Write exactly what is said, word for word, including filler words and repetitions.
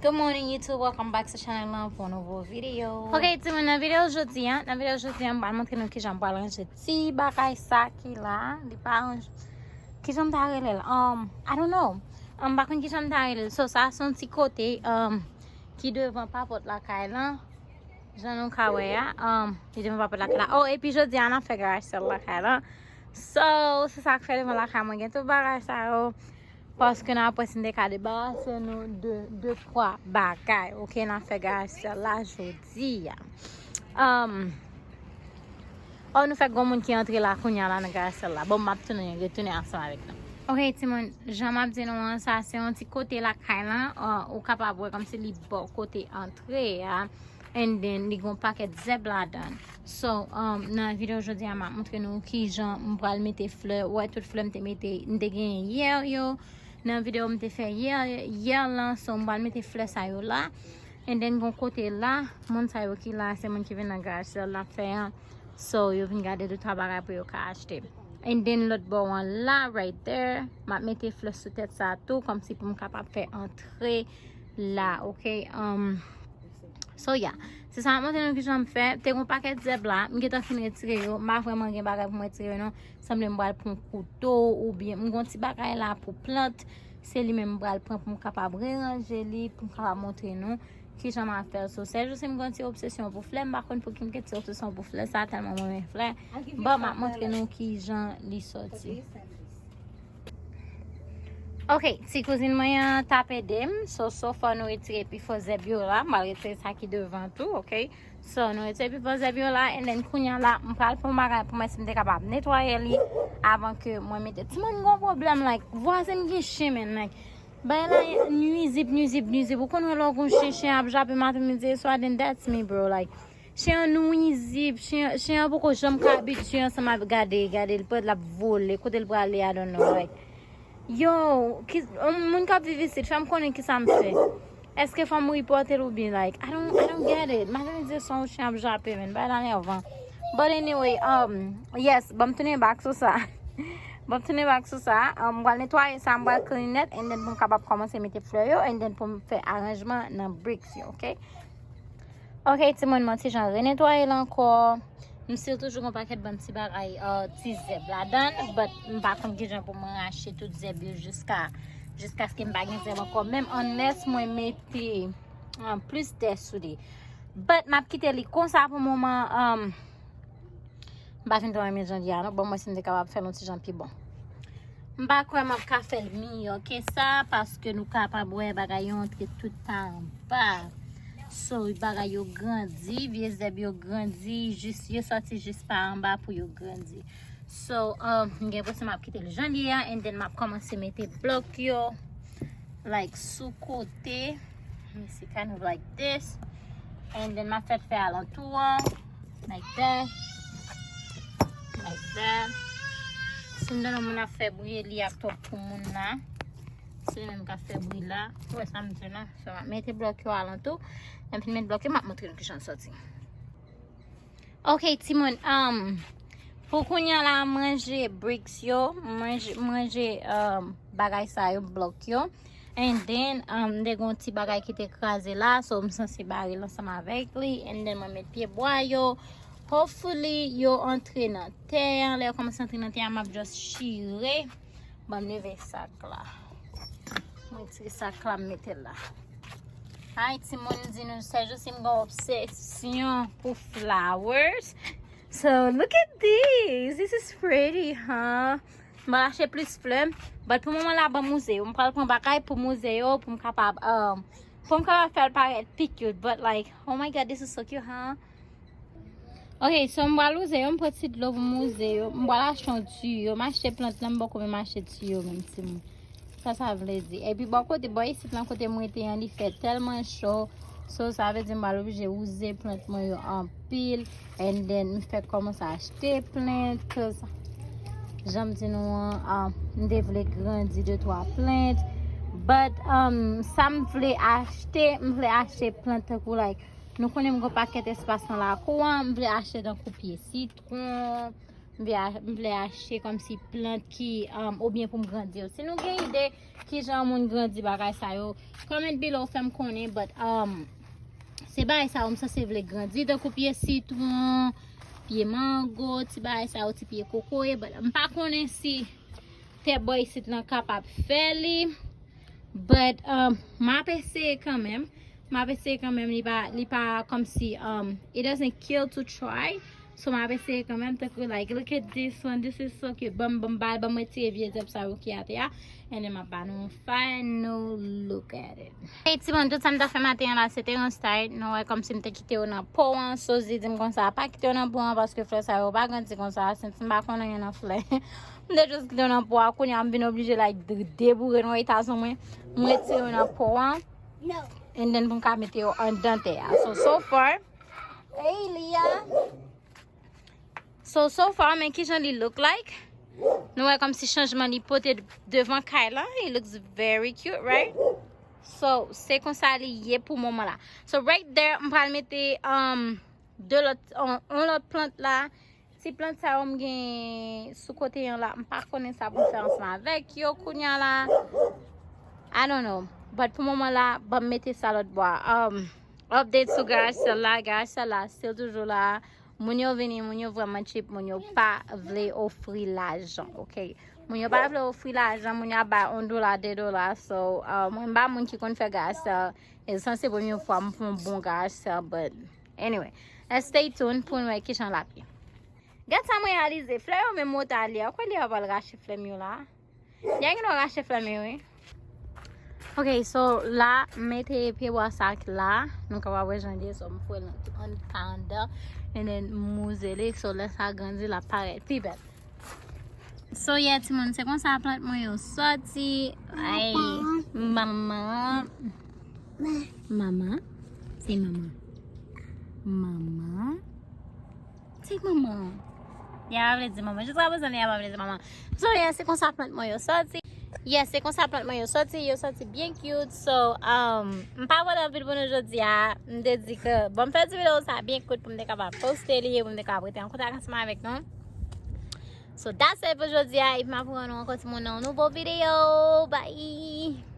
Good morning YouTube, welcome back to channel lan pou yon nouvo videyo. Ok, timoun, nan videyo jodi a, nan videyo jodi a, m pral montre nou kijan m pral ranje ti bagay sa ki la. Li pa ranje. Kijan m ta rele l? Um, I don't know. Um, m pa konn kijan m ta rele l. So, sa se yon ti kote um, ki devan papòt lakay lan. Jan nou ka wè a, um, li devan papòt lakay la. Oh, epi jodi a, n ap fè garaj sèl lakay lan. So, se sa k fè devan lakay mwen gen tout bagay sa yo. Paske nan apre si n te ka debarase nou de de twa bagay, ok, n ap fè garaj sèl la jodi a. Um, oh, nou fè gon moun ki antre la kounye a la nan garaj sèl la. Bon, m ap tounen retounen ansanm avèk nou. Ok, timoun, jan m ap di nou an, sa se yon ti kote lakay lan, uh, ou kapab wè kòmsi li bò kote antre a. And then li gon pakèt zèb ladan. So, um, nan videyo jodi a, m ap montre nou kijan m pral mete flè. Ou wè tout flè m te mete, m te genyen yè yo. Nan videyo m te fè yè, yè lan, so m pral mete flè sa yo la. And then gon kote la, moun sa yo ki la, se moun ki vin nan garaj sèl n ap fè an. So, yo vin gade de twa bagay pou yo ka achte. And then lòt bò an la, right there, m ap mete flè sou tèt sa tou, kòmsi pou m kapab fè antre la, ok? Um, So, yeah. Se sa m ap montre nou kijan m fè. Te gon pakèt zèb la, m gentan fin retire yo. M pa vrèman gen bagay pou m retire yo, non. Sanble m pral pran kouto oubyen m gon ti bagay la pou plant. Se li menm m pral pran pou m kapab reranje li, pou m kapab montre nou kijan m ap fè l. So, sèl jou si m gon ti obsesyon pou flè, m pa konn pou ki m gen ti obsesyon pou flè sa, tèlman mwen renmen flè. But m ap montre nou kijan li sòti. Ok, ti kouzin mwen an t ap ede m. So, so far nou retire pifò zèb yo la. M pral retire sa ki devan tou, ok? So, nou retire pifò zèb yo la, and then kounye a la, m pral pran bagay pou mwen si m te kapab netwaye li avan ke mwen mete. Timoun gon pwoblèm, like, vwazen m gen chen, man, like, bay la nwizib, nwizib, nwizib. Ou konn wè lè w gon chen, chen ap jape maten, midi e swa, then that's me, bro, like, chen an nwizib, chen, chen an poko janm ka abitye ansanm avèk, gade, gade, l pral ap vole, kote l prale, I don't know, like, yo, ki, yon moun k ap viv isit, fè m konnen kisa m fè. Èske fò m ripòte l oubyen, like, I don't, I don't get it. Maten midi e swa yon chen ap jape, man, bay la nèvan. But anyway, um, yes, ban m tounen back sou sa. Ban m tounen back sou sa. Um, m pral netwaye sa, m pral clean it, and then pou m kapab kòmanse mete flè yo, and then pou m fè aranjman nan bricks yo, ok? Ok, timoun, mwen ti jan renetwaye l ankò. M still toujou gon pakèt bann ti bagay, uh, ti zèb ladan, but m pa konn kijan pou mwen rache tout zèb yo jiska, jiskaske m pa gen zèb ankò. Menm unless mwen mete, uh, plis tè sou li. But m ap kite li konsa pou moman, um, m pa fin twò renmen jan li a, non. Bon, mwen si m te kapab fè l yon ti jan pi bon. M pa kwè m ap ka fè l miyò ke sa, paske nou kapab wè bagay yo antre tout pa anba. So, bagay yo grandi, vye zèb yo grandi, jis, yo sòti jis pa anba pou yo grandi. So, um, m gen enpresyon m ap kite l jan l ye a, and then m ap kòmanse mete blòk yo, like, sou kote. Let me see, kind of like this. And then m ap fè l fè alantou an. Like that. Like that. Si m tande moun ap fè bri, li ap twòp pou moun la. Se li menm k ap fè bri la. Ou wè sa m di la. So, m ap mete blòk yo alantou. Lè m fin met blòk yo, m ap montre nou kijan l sòti. Ok, timoun. Um, pou kounye a la, m ranje bricks yo. M ranje, m ranje, um, bagay sa yo, blòk yo. And then, um, m te gon ti bagay ki te kraze la, so m sanse bare l ansanm avèk li. And then mwen met pye bwa yo. Hopefully, yo antre nan tè a. Lè yo kòmanse antre nan tè a, m ap just chire. Ban m leve sak la. Mwen tire sak la, m mete l la. Ay, timoun, di nou, sèl jou si m gon obsesyon pou flowers. So, look at this. This is pretty, huh? M pral achte plis flè. But pou moman la, ban m wouze yo. M pral pran bagay pou m wouze yo, pou m kapab, um, pou m kapab fè l parèt pi cute. But like, oh my God, this is so cute, huh? Ok, so m pral wouze yo, m pran ti dlo pou m wouze yo. M pral achte yon tiyo. M achte plant lan, m poko menm achte tiyo menm, timoun. Sa sa vle di. Epi bò kote, bò isit lan kote m rete an, li fè tèlman cho. So, sa vle di m pral oblije wouze plant mwen yo anpil. And then, m fèk kòmanse achte plant, 'cause jan m di nou an, um, m te vle grandi de twa plant. But, um, sa m vle achte, m vle achte plant tankou, like, nou konnen m gon pakèt espas nan lakou an, m vle achte tankou pye sitwon, M vle a- m vle achte kòmsi plant ki, um, oubyen pou m grandi yo. Si nou gen ide kijan moun grandi bagay sa yo, comment below, fè m konnen. But, um, se bagay sa yo m sanse vle grandi, tankou pye sitwon, pye mango, ti bagay sa yo, ti pye kokoye. But m pa konnen si tè bò isit lan kapab fè li. But, um, m ap eseye kanmenm. M ap eseye kanmenm. Li pa, li pa kòmsi, um, it doesn't kill to try. So, m ap eseye kanmenm. Tankou, like, look at this one. This is so cute. Ban m, ban m ba, ban m retire vye zèb sa yo ki atè a. And then m ap ba nou final look at it. Hey, timoun, tout sa m ta fè maten an la, se te yon start. Nou wè kòmsi m te kite yo nan po an. Sozi di m konsa, pa kite yo nan po an paske flè sa yo pa grandi konsa. Since m pa konn anyen nan flè. M te just kite yo nan po a, kounye a m vin oblije, like, de- deboure nou etazon mwen. M retire yo nan po a. And then pou m ka mete yo anndan tè a. So, so far, hey, Lia. So, so far, men kijan li look like. Nou wè kòmsi chanjman li pote devan kay la. It looks very cute, right? So, se konsa li ye pou moman la. So, right there, m pral mete, um, de lòt, on, on lòt plant la. Ti plant sa yo m gen sou kote an la, m pa konnen sa pou m fè ansanm avèk yo kounye a la. I don't know. But pou moman la, ban m mete sa lòt bò a. Um, update sou garaj sale la. Garaj sale la still toujou la. Moun yo vini, moun yo vrèman cheap, moun yo pa vle ofri lajan, ok? Moun yo pa vle ofri lajan, moun yo ap bay yon dola, de dola. So, uh, mwen m pa moun ki konn fè garaj sale. E sanse premye fwa m fè yon bon garaj sale, but anyway, let's stay tuned pou n wè kijan l ap ye. Gad sa mwen reyalize, flè yo menm mwen ta li a, kwè li a pral rache flè m yo la. Li a gen dwa rache flè m yo, wi. Ok, so la, m mete pye bwa sa k la, nou kapab wè jan l ye, so m foure l nan tout anndan, and then m wouze li, so lè sa grandi, l ap parèt pi bèl. So, yeah, timoun, se konsa plant mwen yo sòti. Ay, manman. Manman. Se manman. Manman. Se manman. Ya pa vle di manman. Jiska prezan, ya pa vle di manman. So, yeah, se konsa plant mwen yo sòti. Yeah, se konsa plant mwen yo sòti. Yo sòti byen cute. So, um, m pa pale anpil pou nou jodi a. M te di ke, bon, m fè ti videyo sa byen kout pou m te kapab poste li, pou m te kapab rete an kontak ansanm avèk nou. So, that's it pou jodi a. Epi m ap wè nou ankò, timoun, nan yon nouvo videyo. Bye!